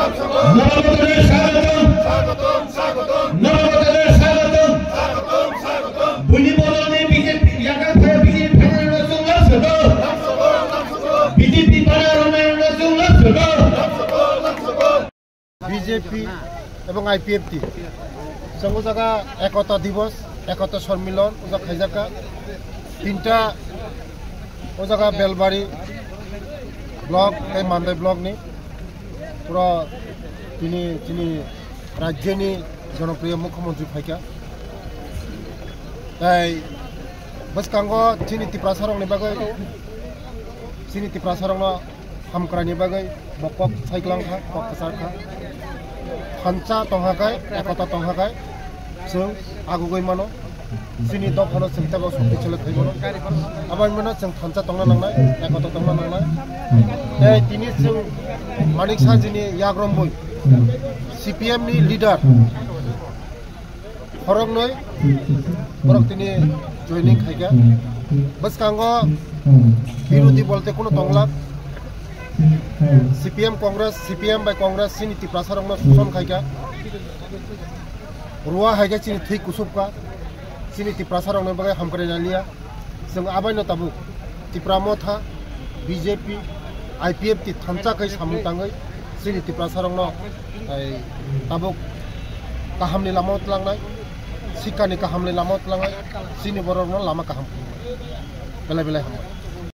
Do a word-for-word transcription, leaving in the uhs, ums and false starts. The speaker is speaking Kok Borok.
Norok botore swagotom. Norok botore swagotom. Buini bodolni B J P, yakar phai B J P phainai rok chwng lak sogo. B J P bana rwnai rok chwng lak sogo. B J P ebong I P F T. Chwng o jaga Ekota Divos, Ekota Sormilon, o jaga khaijak kha. Tinta o jaga Belbari block tei Mandai block ni pura tini chini rajyoni jonopriyo mukhyamantri phaikha. Tai bwskango chini Tiprasa rokni bagwi, chini Tiprasa rokno hamkraini bagwi bo kok saiklang kha, kok kwchar kha. Thansa tongha khai, ekota tongha khai, chwng agugwi mano. Chini dophano chwng teibo shokti chwlwi khai mano. Aboni mano chwng thansa tongna nangnai, ekota tongna nangnai. Tei tini chwng Manik Sahajini yagromwi C P M ni leader khoroknwi borok tini joining khaikha. Bwskango birodhi bolte kunu tongla. C P M Congress, C P M bai Congress chini Tiprasa rokno suson khaikha. Rua haikhe chini thwi kusupkha. Chini Tiprasa rokni bagwi hamkrai naliya. Chwng abaino tabuk Tipra Motha, B J P, I P F T thansa khai samung tangwi chini Tiprasa rokno, ai, tabuk kahamni lamao tlangnai, sikkani kahamni lamao tlangnai, chini borokno lama kaham phunuknai. Belai belai hambai.